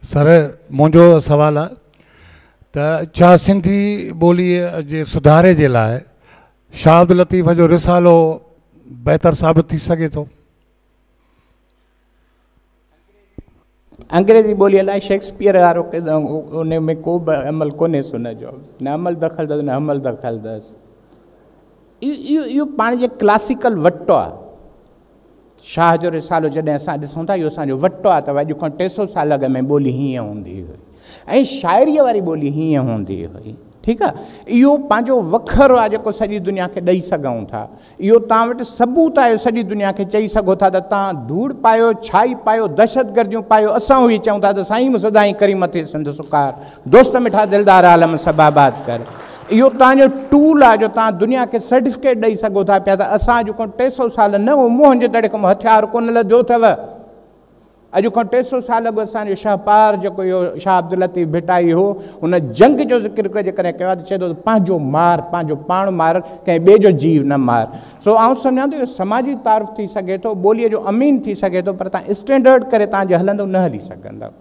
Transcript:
سر منهنجو سوال آ ته ڇا سنڌي ٻوليء جي سڌاري جي لاء شاهه عبداللطيف جو رسالو بهتر ثابت ٿي سگهي ٿو؟ انگريزي ٻوليء لاء شيڪسپيئر وارو ان ۾ ڪو به عمل ڪونهيس ان جو نه عمل دخل اٿس نه عمل دخل اٿس. اهو اهو پاڻ جي ڪلاسيڪل وٽ آ. شاهه جو رسالو جڏهن اسان ڏسون ٿا اهو اسان جو وٽ آ ته اڄ کان 300 سال اڳ ۾ ٻولي هيئن هوندي هئي ۽ شاعريء واري ٻولي هيئن هوندي هئي. ٺيڪ آ، اهو پنهنجو وکر آ جيڪو سڄي دنيا کي ڏئي سگهون ٿا. اهو توهان وٽ ثبوت آهي، سڄي دنيا کي چئي سگهو ٿا ته توهان ڌوڙ پايو، ڇائي پايو، دهشتگرديون پايو، اسان اهي چئون ٿا ته سائين مون سدائين ڪرين مٿي سنڌ سڪار، دوست مٺا دلدار عالم سڀ آباد ڪر. اهو توهان جو ٽول آهي جو توهان دنيا کي سرٽيفڪيٽ ڏئي سگهو ٿا پيا ته اسان اڄ کان 300 سال نه هو موهن جي دڙي کان هٿيار ڪونه لڌيو اٿو. اڄ کان 300 سال اڳ اسان جو شهپار جيڪو اهو شاهه عبداللطيف ڀٽائي هو، هن جنگ جو ذڪر جيڪڏهن ڪيو آهي ته چئي ٿو ته پنهنجو مار، پنهنجو پاڻ مار، ڪنهن ٻئي جو جيء نه مار. سو آئون سمجهان ٿو اهو سماجي تعارف ٿي سگهي ٿو، ٻوليء جو امين ٿي سگهي ٿو، پر توهان اسٽينڊرڊ ڪري توهان جي هلندو نه هلي سگهندؤ.